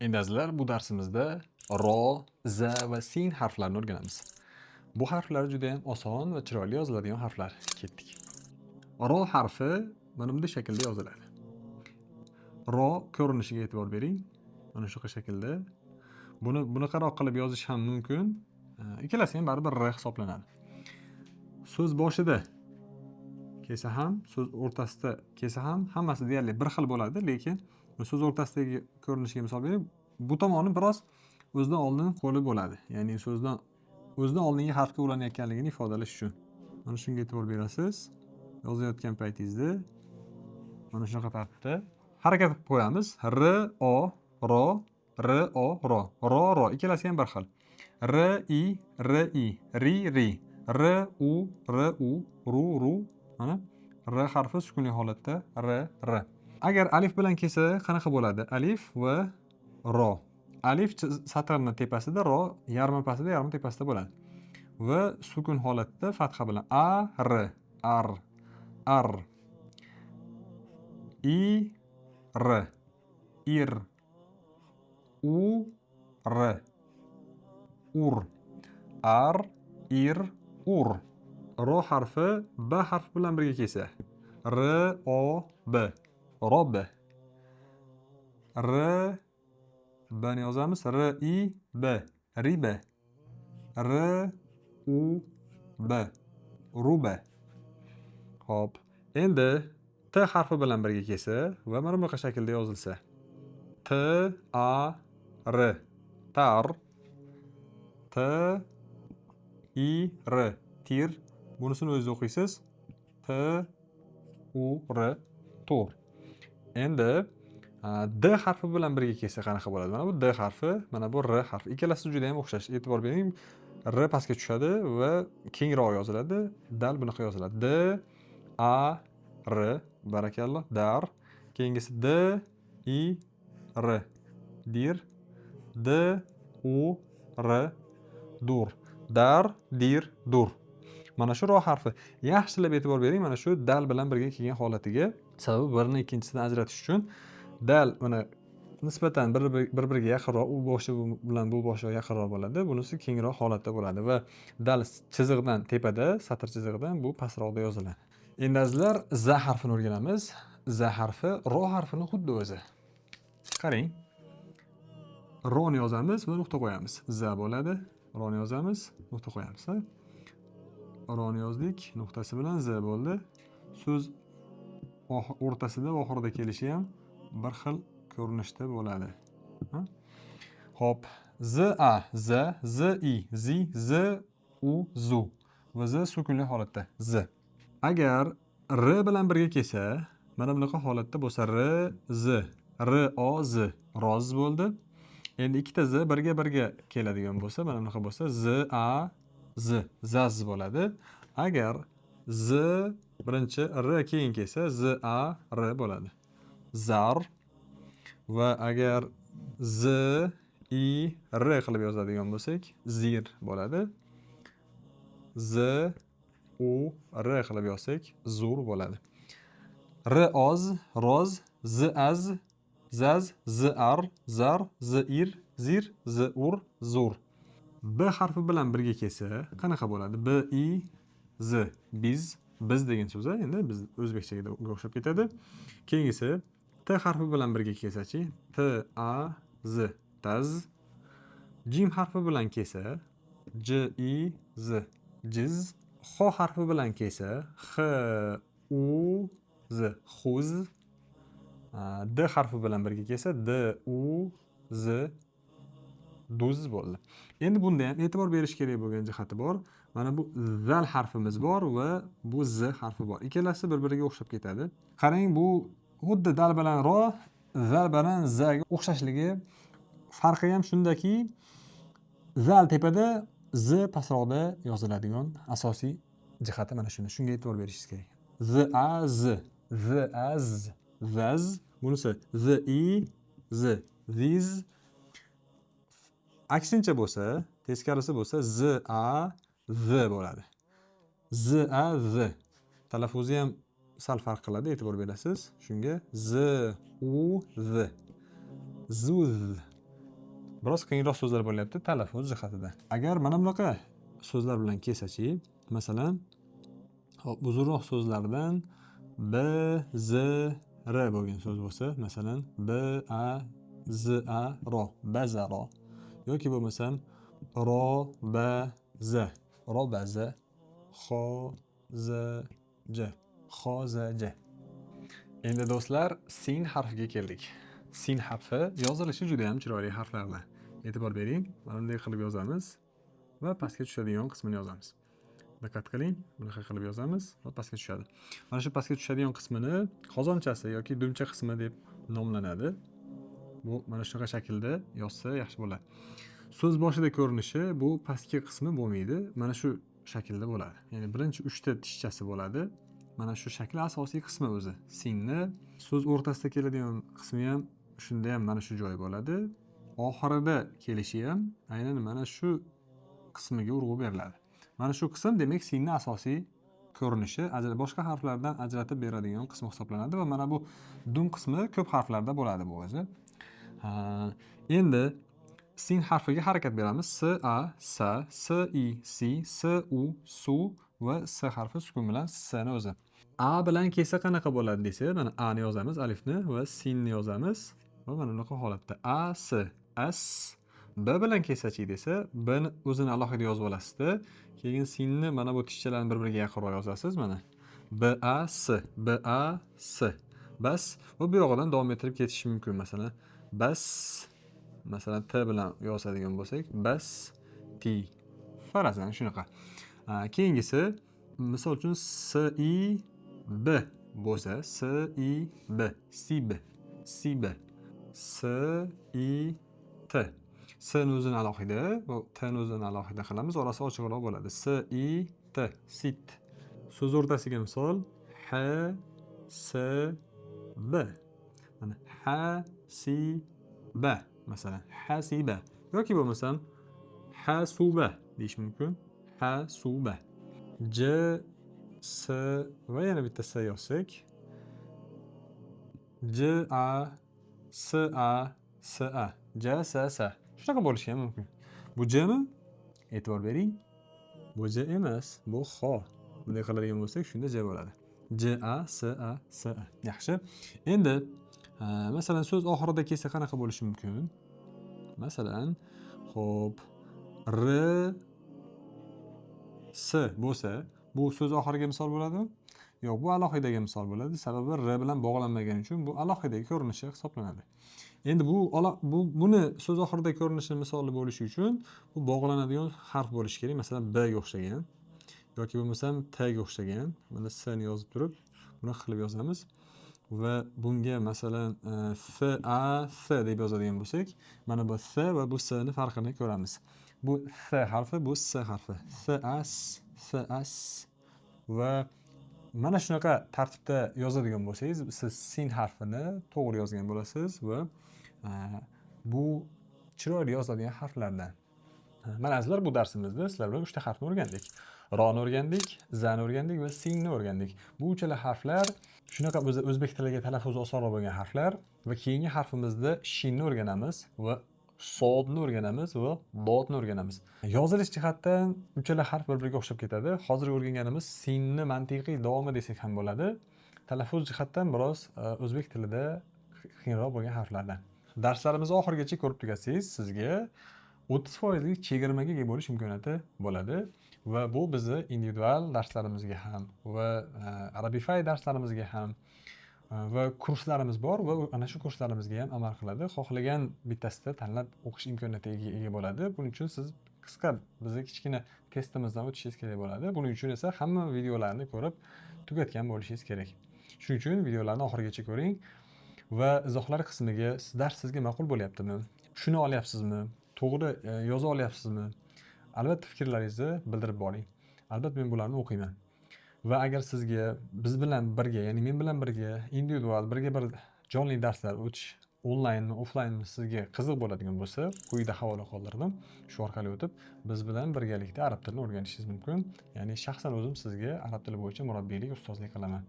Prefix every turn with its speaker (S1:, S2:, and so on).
S1: Endi, azizlar, bu darsimizda ro, za va sin harflarini o'rganamiz. Bu harflar juda ham oson va chiroyli yoziladigan harflar. Ketdik. Ro harfi mana bunday shaklda yoziladi. Ro ko'rinishiga e'tibor bering. Mana shunaqa shaklda. Buni bunaqaroq qilib yozish ham mumkin. Ikkalasi ham baribir r hisoblanadi. So'z boshida kelsa ham, so'z o'rtasida kelsa ham hammasi deyarli bir xil bo'ladi, lekin so'z o'rtasidagi ko'rinishiga misol berib, bu tomoni biroz o'zidan oldin qo'li bo'ladi. Ya'ni so'zdan o'zidan oldingi harfga ulanayotganligini ifodalash uchun. Mana shunga e'tibor berasiz. Yozayotgan paytingizda mana shunaqa tartibda harakat qilib qo'yamiz. R O ro, R O ro, ro ro, ikkalasi ham bir xil. R I R I, ri ri, R U R U, ru ru. Mana R harfi sukunli holatda, R R. Agar alif bilan kelsa qanaqa bo'ladi? Alif va ro. Alif satrni tepasida, ro yarmi pastida, yarmi tepasida bo'ladi. Va sukun holatda fatha bilan a r, ar, ar, i r, ir, u r, ur, ar, ir, ur. Ro harfi b harfi bilan birga kelsa, r o b, rob, r b ni yozamiz, r i b, rib, r u b, rub. Xo'p, endi t harfi bilan birga kelsa va mana bunaqa shaklda yozilsa, t a r, tar, t i r, tir. Bunisini o'zingiz o'qiysiz, t u r, tur. Endi d harfi bilan birga kelsa qanaqa bo'ladi? Mana bu d harfi, mana bu r harfi, ikkalasi juda ham o'xshash. E'tibor bering, r pastga tushadi va kengroq yoziladi, dal bunaqa yoziladi: d a r, barakalloh, dar. Keyingisi d i r, dir, d u r, dur, dar, dir, dur. Mana shu ro harfi, yaxshilab e'tibor bering, mana shu dal bilan birga kelgan holatiga. Sababi birini ikkinchisidan ajratish uchun dal mana nisbatan bir biriga yaqinroq, u boshi bilan bu boshi yaqinroq bo'ladi, bunisi kengroq holatda bo'ladi va dal chizig'idan tepada, satr chizig'idan bu pastroqda yoziladi. Endi, azizlar, za harfini o'rganamiz. Za harfi ro harfini xuddi o'zi. Qarang, roni yozamiz va nuqta qo'yamiz, za bo'ladi. Roni yozamiz, nuqta qo'yamiz, ha? Roni yozdik, nuqtasi bilan z bo'ldi. So'z o'rtasida va oxirida kelishi ham bir xil ko'rinishda bo'ladi, ha? Xo'p, z a z, z i zi, z u zu va z sukunli holatda, z. Agar r bilan birga kelsa, mana bunaqa holatda bo'lsa, r z, r o z, roz bo'ldi. Endi ikkita z birga birga keladigan bo'lsa, mana bunaqa bo'lsa, z a z, zaz bo'ladi. Agar z birinchi, r keyin kelsa, z a r bo'ladi, zar. Va agar z i r qilib yozadigan bo'lsak, zir bo'ladi. Z u r qilib yozsak, zur bo'ladi. R oz, roz, z az, zaz, z ar, zar, z ir, zir, z ur, zur. B harfi bilan birga kelsa qanaqa bo'ladi? B i z, biz, biz degan so'z, a, endi biz o'zbekchaga o'xshab ketadi. Keyingisi t harfi bilan birga kelsachi? T a z, taz. Jim harfi bilan kelsa, j i z, jiz. Xo harfi bilan kelsa, x u z, xuz. D harfi bilan birga kelsa, d u z, duz bo'ldi. Endi bunda ham e'tibor berish kerak bo'lgan jihati bor. Mana bu zal harfimiz bor va bu z harfi bor, ikkalasi bir biriga o'xshab ketadi. Qarang, bu xuddi dal bilan ro, zal bilan zaga o'xshashligi, farqi ham shundaki, zal tepada, z pastroqda yoziladigan asosiy jihati mana shunda. Shunga e'tibor berishingiz kerak. Z a z, z a z, zaz. Bunisi z i z, ziz. Aksincha bo'lsa, teskarisi bo'lsa, z a z bo'ladi, z a z. Talaffuzi ham sal farq qiladi, e'tibor berasiz shunga: z u z, zuz. Biroz qiyinroq so'zlar bo'lyapti talaffuz jihatida. Agar mana bunaqa so'zlar bilan kelsachi, masalan, hop, uzunroq so'zlardan B, Z, R bo'lgan so'z bo'lsa, masalan, B, A, Z, A, ro, bazaro yoki bo'lmasam ro, B, Z, ro, B, Z, X, Z, J, X, Z, J. Endi do'stlar, sin harfiga keldik. Sin harfi yozilishi juda ham chiroyli harflardan. E'tibor bering, mana bunday qilib yozamiz va pastga tushadigan qismini yozamiz. Diqqat qiling, bunaqa qilib yozamiz va pastga tushadi. Mana shu pastga tushadigan qismini qozonchasi yoki dumcha qismi deb nomlanadi. Bu mana shunaqa shaklda yozsa yaxshi bo'ladi. So'z boshida ko'rinishi bu pastki qismi bo'lmaydi, mana shu shaklda bo'ladi. Ya'ni birinchi 3 ta tishchasi bo'ladi. Mana shu shakli asosiy qismi o'zi. Sinni so'z o'rtasida keladigan qismi ham shunda ham mana shu joyi bo'ladi. Oxirida kelishi ham aynan mana shu qismiga urg'u beriladi. Mana shu qism demak sinni asosiy ko'rinishi, boshqa harflardan ajratib beradigan qismi hisoblanadi va mana bu dum qismi ko'p harflarda bo'ladi bu o'zi. Endi sin harfiga harakat beramiz. S, A, S, S, I, S, S, U, SU va S harfi sukun bilan S ni o'zi. A bilan kelsa qanaqa bo'ladi desa, mana A ni yozamiz, alifni va sinni yozamiz va mana bunaqa holatda A, S, S, B bilan kelsachi desa, B ni o'zini alohida yozib olasizda, keyin sinni mana bu tishchalarni bir-biriga yaqinroq yozasiz mana. B, A, S, B, A, S. Bas va bu yog'idan davom ettirib ketish mumkin. Masalan, bas, masalan T bilan yozadigan bo'lsak, bas, T. Farazan shunaqa. Keyingisi, misol uchun S, I, B bo'lsa, S, I, B, S, B, S, B, S, I, T. S ni o'zini alohida va T ni o'zini alohida qilamiz, orasi ochiqroq bo'ladi. S, I, T, sit. So'z o'rtasiga misol H, S, B. Mana H, S, B masalan, H, S, B yoki bo'lmasam H, S, B deyish mumkin. H, S, B. J, S va yana bitta S yozsak. J, A, S, A, S, A. J, S, S. Shunaqa bo'lishi ham mumkin. Bu J mi? E'tibor bering. Bu J emas, bu X. Bunday qiladigan bo'lsak, shunda J bo'ladi. J, A, S, A, S, A. Yaxshi. Endi masalan so'z oxirida kelsa qanaqa bo'lishi mumkin? Masalan, xo'p, R, S bo'lsa, bu so'z oxiriga misol bo'ladimi? Yo'q, bu alohidaga misol bo'ladi. Sababi R bilan bog'lanmagani uchun bu alohidagi ko'rinishi hisoblanadi. Endi bu buni so'z oxirida ko'rinishi misoli bo'lishi uchun bu bog'lanadigan harf bo'lishi kerak. Masalan, B ga o'xshagan yoki bo'lmasam T ga o'xshagan. Mana S ni yozib turib, buni qilib yozamiz va bunga masalan F, A, F deb yozadigan bo'lsak, mana bu F va bu S ni farqini ko'ramiz. Bu F harfi, bu S harfi. F, A, S, F, A, S va mana shunaqa tartibda yozadigan bo'lsangiz, siz sin harfini to'g'ri yozgan bo'lasiz va bu chiroyli yoziladigan harflardan. Mana azizlar, bu darsimizda sizlar bilan 3 ta harfni o'rgandik. Roni o'rgandik, zani o'rgandik va sinni o'rgandik. Bu uchala harflar shunaqa o'zi o'zbek tiliga talaffuzi osonroq bo'lgan harflar va keyingi harfimizda shinni o'rganamiz va sodni o'rganamiz va dodni o'rganamiz. Yozilish jihatdan uchala harf bir-biriga o'xshab ketadi. Hozir o'rganganimiz sinni mantiqiy davomi desak ham bo'ladi. Talaffuz jihatdan biroz o'zbek tilida qiyinroq bo'lgan harflardan. Darslarimizni oxirigacha ko'rib tugatsangiz, sizga 30% chegirmaga ega bo'lish imkoniyati bo'ladi va bu bizni individual darslarimizga ham va Arabify darslarimizga ham va kurslarimiz bor va ana shu kurslarimizga ham amal qiladi. Xohlagan bittasida tanlab o'qish imkoniyatiga ega bo'ladi. Buning uchun siz qisqa bizni kichkina testimizdan o'tishingiz kerak bo'ladi. Buning uchun esa hamma videolarni ko'rib tugatgan bo'lishingiz kerak. Shuning uchun videolarni oxirigacha ko'ring va izohlar qismiga dars sizga ma'qul bo'lyaptimi? Tushuna olyapsizmi? To'g'ri yoza olyapsizmi? Albatta fikrlaringizni bildirib boring. Albatta men bularni o'qiyman. Va agar sizga biz bilan birga, ya'ni men bilan birga individual birga bir jonli darslar o'tish onlaynmi, offlaynmi sizga qiziq bo'ladigan bo'lsa, quyida havola qoldirdim. Shu orqali o'tib biz bilan birgalikda arab tilini o'rganishingiz mumkin. Ya'ni shaxsan o'zim sizga arab tili bo'yicha murabbiylik, ustozlik qilaman.